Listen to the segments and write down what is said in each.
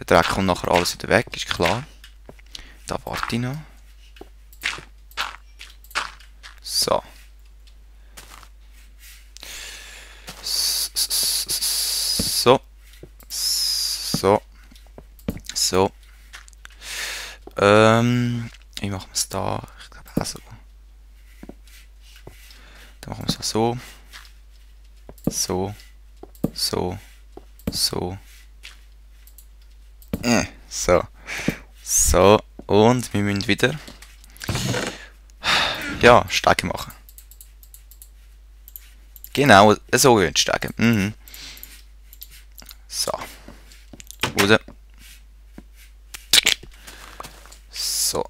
Der Dreck kommt nachher alles wieder weg, ist klar. Da warte ich noch. So. So. So. So. Wie machen wir es da? Ich glaube auch so. Dann machen wir es so. So. So. So. So. So. Und wir müssen wieder ja, Stege machen. Genau, so gehen die Stege. Mhm. So. Raus. So.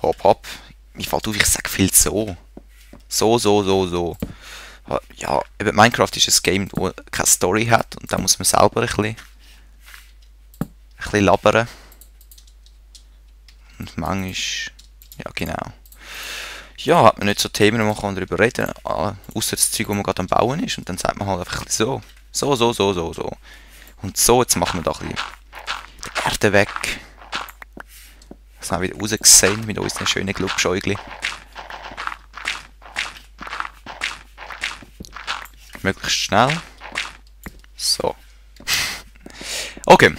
Hopp, hopp. Mir fällt auf, ich sage viel so. So. Ja, eben Minecraft ist ein Game, das keine Story hat und da muss man selber ein bisschen labern. Und manchmal, ja genau. Ja, hat man nicht so Themen, wo man kann darüber reden kann, außer das Zeug, das man gerade am Bauen ist. Und dann sagt man halt einfach so. So. Und so, jetzt machen wir da ein bisschen die Erde weg. Das haben wir wieder rausgesehen mit unseren schönen Glubschäugli. Möglichst schnell. So. Okay.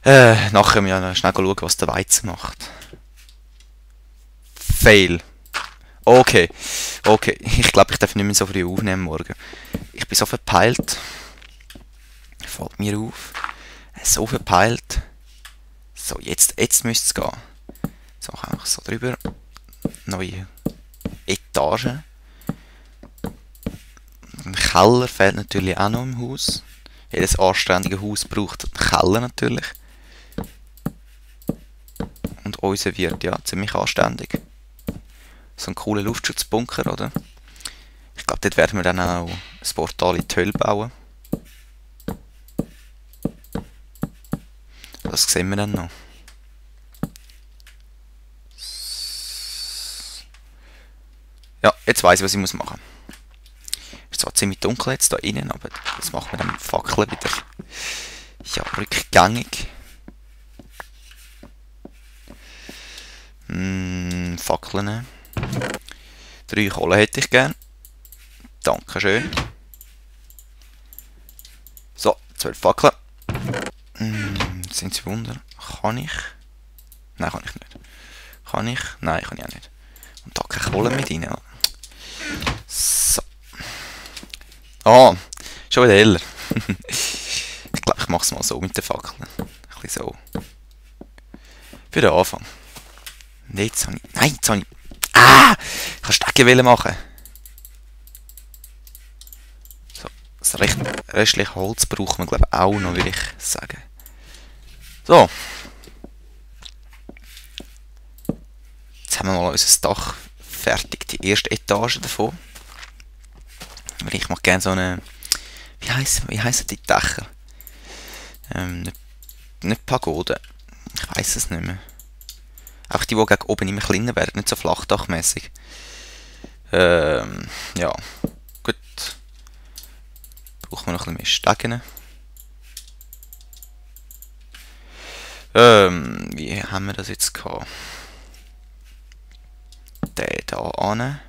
Nachher müssen wir noch schnell schauen, was der Weizen macht. Fail. Okay. Ich glaube, ich darf nicht mehr so früh aufnehmen morgen. Ich bin so verpeilt. Fällt mir auf. So verpeilt. So, jetzt müsste es gehen. So, einfach so drüber. Neue Etage. Ein Keller fehlt natürlich auch noch im Haus. Jedes anständige Haus braucht einen Keller natürlich. Und unser wird ja ziemlich anständig. So ein cooler Luftschutzbunker, oder? Ich glaube, dort werden wir dann auch ein Portal in die Hölle bauen. Das sehen wir dann noch. Ja, jetzt weiss ich, was ich machen muss. Ist zwar ziemlich dunkel jetzt da innen, aber das machen wir dann mit Fackeln wieder. Ja, rückgängig. Fackeln. 3 Kohlen hätte ich gern. Dankeschön. So, 12 Fackeln. Sind sie Wunder? Kann ich? Nein, kann ich nicht. Kann ich? Nein, kann ich auch nicht. Und da keine Kohle mit rein. So. Ah, schon wieder heller. Ich glaube, ich mache es mal so mit den Fackeln. Ein bisschen so. Für den Anfang. Und jetzt habe ich... Nein, jetzt habe ich... Ich kann Stege machen. So, das restliche Holz braucht man, glaube ich, auch noch, würde ich sagen. So. Jetzt haben wir mal unser Dach fertig. Die erste Etage davon. Aber ich mache gerne so eine... Wie heissen die Dächer? Nicht Pagode. Ich weiss es nicht mehr. Auch die gegen oben immer kleiner werden, nicht so flachdachmäßig. Ja. Gut. Brauchen wir noch ein bisschen mehr Stegen. Wie haben wir das jetzt gehabt? Der da an.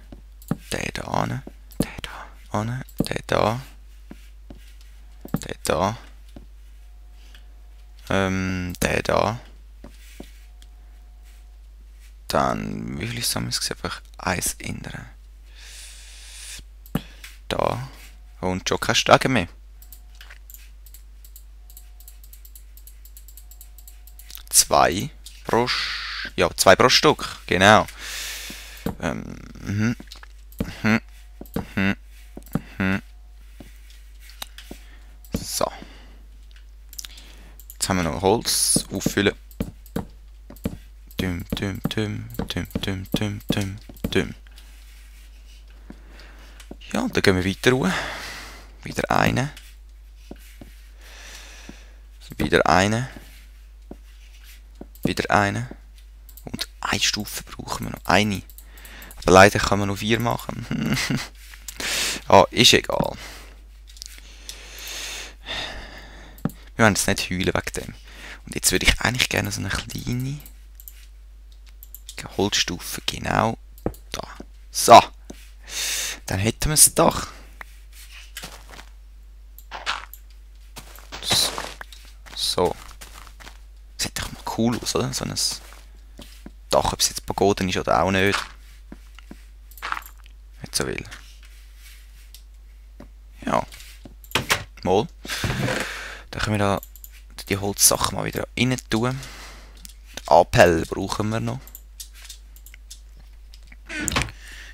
Der da an. Der da an. Der da. Der da. Der da. Dann, wie viel haben wir es gesehen? Einfach eins innere. Da. Und schon keine Stege mehr. 2 pro Stück, genau. So. Jetzt haben wir noch Holz auffüllen. Düm. Ja, und dann gehen wir weiter raus. Wieder eine. Wieder eine. Wieder eine. Und eine Stufe brauchen wir noch. Eine. Aber leider kann man noch 4 machen. Ist egal. Wir wollen jetzt nicht heulen wegen dem. Und jetzt würde ich eigentlich gerne so eine kleine Holzstufe genau da. So. Dann hätten wir es doch. So. Sieht doch mal cool aus, oder? So ein Dach, ob es jetzt Pagoden ist oder auch nicht. Nicht so will. Ja. Mal. Dann können wir da die Holzsachen mal wieder rein tun. Die Appell brauchen wir noch.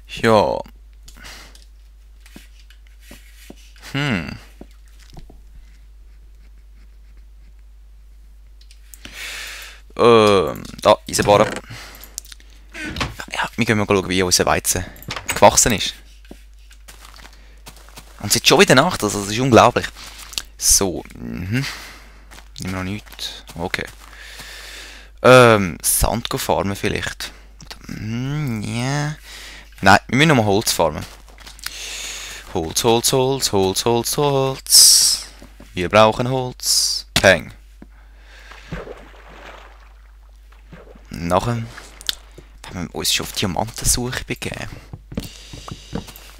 Ja. Da, Eisenbahn. Ja, wir gehen mal schauen, wie unser Weizen gewachsen ist. Und es ist schon wieder Nacht, also das ist unglaublich. So, Nehmen wir noch nichts. Okay. Sand farmen vielleicht. Ja. Nein, wir müssen nochmal Holz farmen. Holz, Holz, Holz, Holz, Holz, Holz. Wir brauchen Holz. Peng. Nachher haben wir uns schon auf Diamantensuche begeben.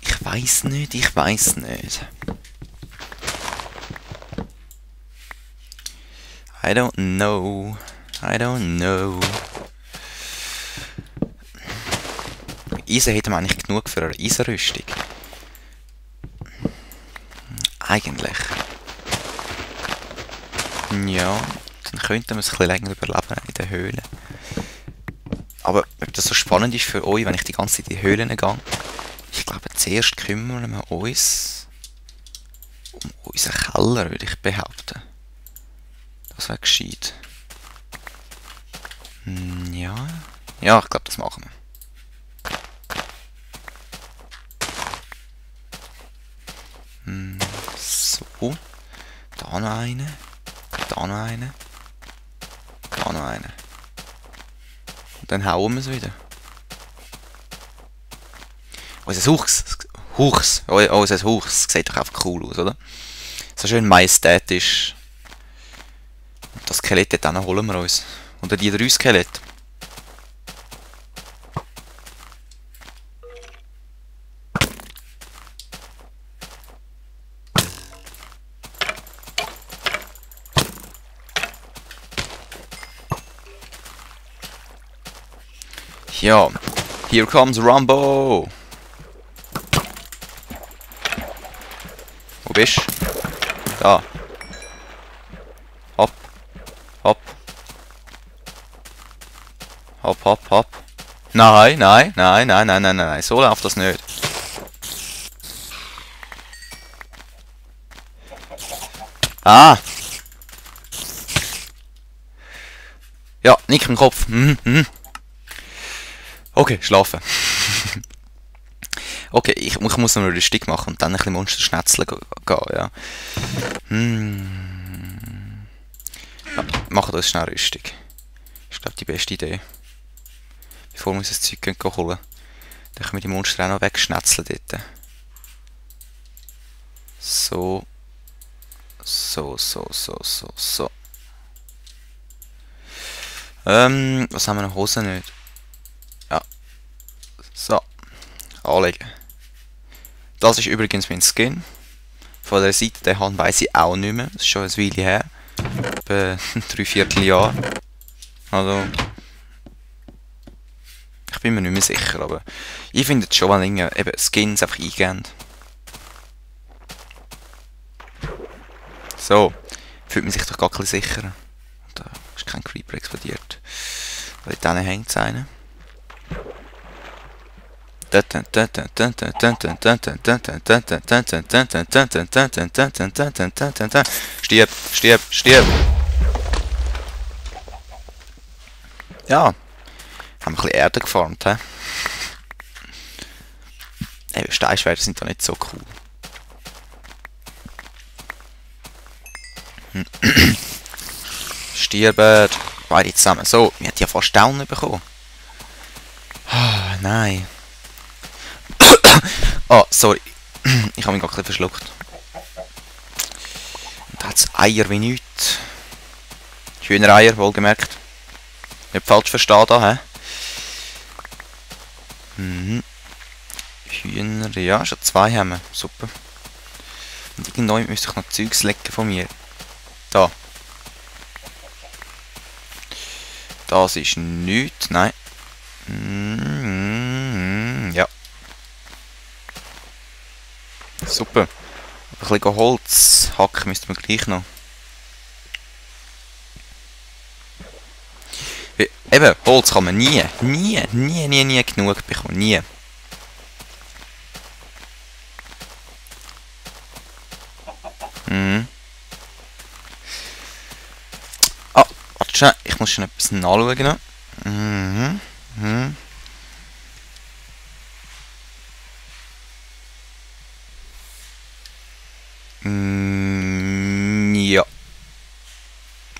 Ich weiß nicht, ich weiß nicht. I don't know. I don't know. Eisen hätten wir eigentlich genug für eine Eisenrüstung. Eigentlich. Ja, dann könnten wir es ein bisschen länger überleben in den Höhlen. Aber ob das so spannend ist für euch, wenn ich die ganze Zeit in die Höhlen gehe, ich glaube, zuerst kümmern wir uns um unseren Keller, würde ich behaupten. Das wäre gescheit. Ja. Ja, ich glaube, das machen wir. So. Da noch eine. Da noch eine. Da noch eine. Und dann hauen wir es wieder. Unser Huchs. Unser Huchs sieht doch einfach cool aus, oder? So schön majestätisch. Und das Skelett, dann holen wir uns. Oder die 3 Skelette. Ja, here comes Rambo. Wo bist du? Da. Hopp. Hopp. Hopp, hopp, hopp. Nein, nein, nein, nein, nein, nein, nein. So läuft das nicht. Ah. Ja, Nick im Kopf. Okay, schlafen. Okay, ich muss noch eine Rüstung machen und dann ein bisschen Monsterschnetzeln gehen, ja. Ja, machen uns schnell Rüstung. Ist, glaube ich, die beste Idee. Bevor wir uns das Zeug holen. Dann können wir die Monster auch noch wegschnetzeln dort. So. So. Was haben wir noch? Hosen nicht. Ja. So. Anlegen. Das ist übrigens mein Skin. Von der Seite, den Hand weiss ich auch nicht mehr. Das ist schon ein Weile her. Etwa 3/4 Jahr. Also. Ich bin mir nicht mehr sicher, aber ich finde es schon, wenn eben Skins einfach eingehen. So. Fühlt man sich doch gar ein bisschen sicherer. Und da ist kein Creeper explodiert. Weil dort hängt es einer. Stirb, stirb, stirb. Ja. Haben ein bisschen Erde gefarmt, hä? Eben, Steinschwerter sind doch nicht so cool. Stirbt. Beide zusammen. So, wir hätten ja fast Down bekommen. Ah, nein. Oh, sorry. Ich habe mich gerade ein bisschen verschluckt. Und da hat Holz, Eier wie nichts. Hühnereier, wohlgemerkt. Nicht falsch verstehen da, hä? Mhm. Hühner, ja, schon 2 haben wir. Super. Und irgendwann müsste ich noch Zeugs lecken von mir. Da. Das ist nichts, nein. Ja. Super. Ein bisschen Holz hacken müssten wir gleich noch. Eben, Holz kann man nie genug bekommen. Nie. Ah, warte schnell, ich muss schon etwas nachschauen.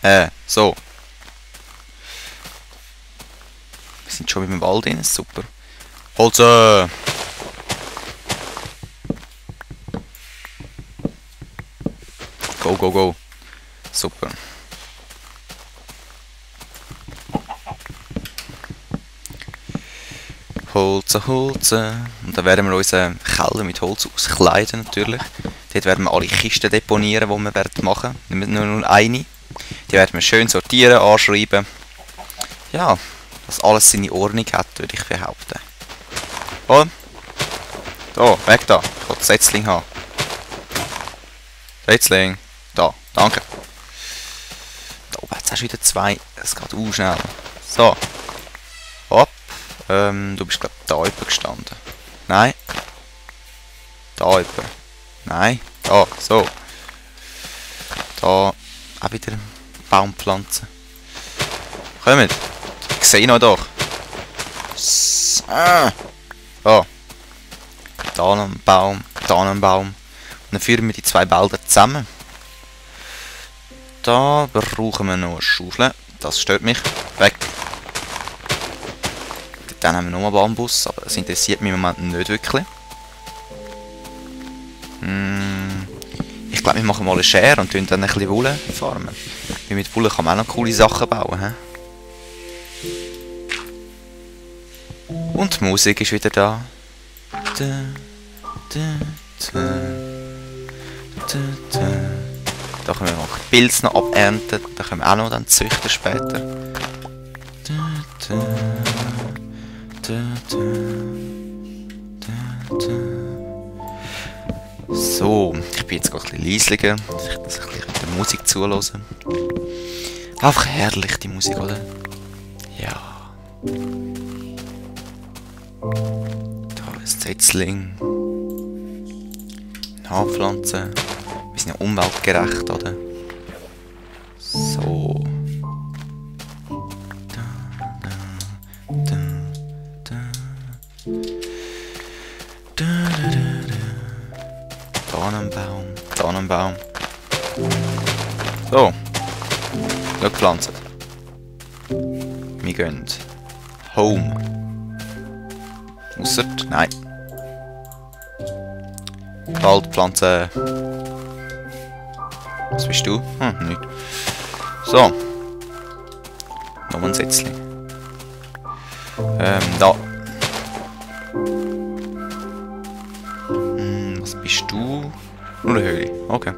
Ja. So. Wir sind schon im Wald drin, super. Holz! Go, go, go. Super. Holz. Und dann werden wir unseren Keller mit Holz auskleiden natürlich. Dort werden wir alle Kisten deponieren, die wir machen werden. Nicht nur eine. Die werden wir schön sortieren, anschreiben. Ja, dass alles seine Ordnung hat, würde ich behaupten. Oh. Da, weg da. Ich will das Setzling haben. Setzling. Da, danke. Da oben hat es auch schon wieder 2. Es geht auch schnell. So. Hopp. Du bist glaube ich da oben gestanden. Nein. Da oben. Nein. Da, so. Da auch wieder Baumpflanzen. Kommt. Ich sehe noch doch. So. Da. Da noch ein Baum. Da noch ein Baum. Und dann führen wir die 2 Bälder zusammen. Da brauchen wir noch eine Schaufel. Das stört mich. Weg. Dann haben wir nochmal Bambus, aber das interessiert mich im Moment nicht wirklich. Ich glaube, wir machen mal eine Schere und dann ein bisschen Wolle farmen. Weil mit Wolle kann man auch noch coole Sachen bauen. He? Und die Musik ist wieder da. Da können wir noch Pilze noch abernten. Da können wir auch noch dann züchten später. So, ich bin jetzt gerade ein bisschen leislicher, dass ich das ein bisschen der Musik zuhören. Einfach herrlich, die Musik, oder? Ja. Da ein Setzling. Anpflanzen. Wir sind ja umweltgerecht, oder? So. Tannenbaum. So. Schau, gepflanzt. Wir gehen home. Ausser, nein. Waldpflanzen. Was bist du? Nicht. So. Noch ein Setzling. Da. Was bist du? Nur eine Höhle. Okay.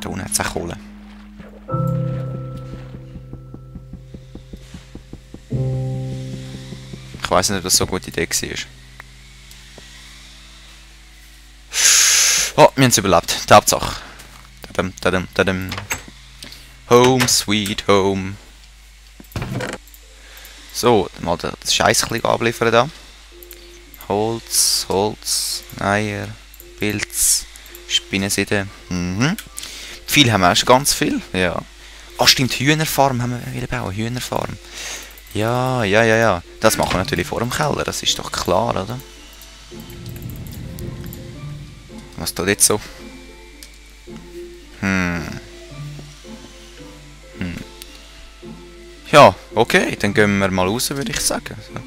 Da unten hat es auch Kohle. Ich weiss nicht, ob das so eine gute Idee war. Oh, wir haben es überlebt. Die Hauptsache. Tadam. Home, sweet home. So, mal das Scheiß ein bisschen abliefern da. Holz, Eier, Pilz, Spinnenseide. Viel haben wir auch schon, ganz viel. Ja. Ah, stimmt, Hühnerfarm haben wir wieder bauen. Hühnerfarm. Ja. Das machen wir natürlich vor dem Keller, das ist doch klar, oder? Was tut jetzt so? Ja, okay, dann gehen wir mal raus, würde ich sagen. So.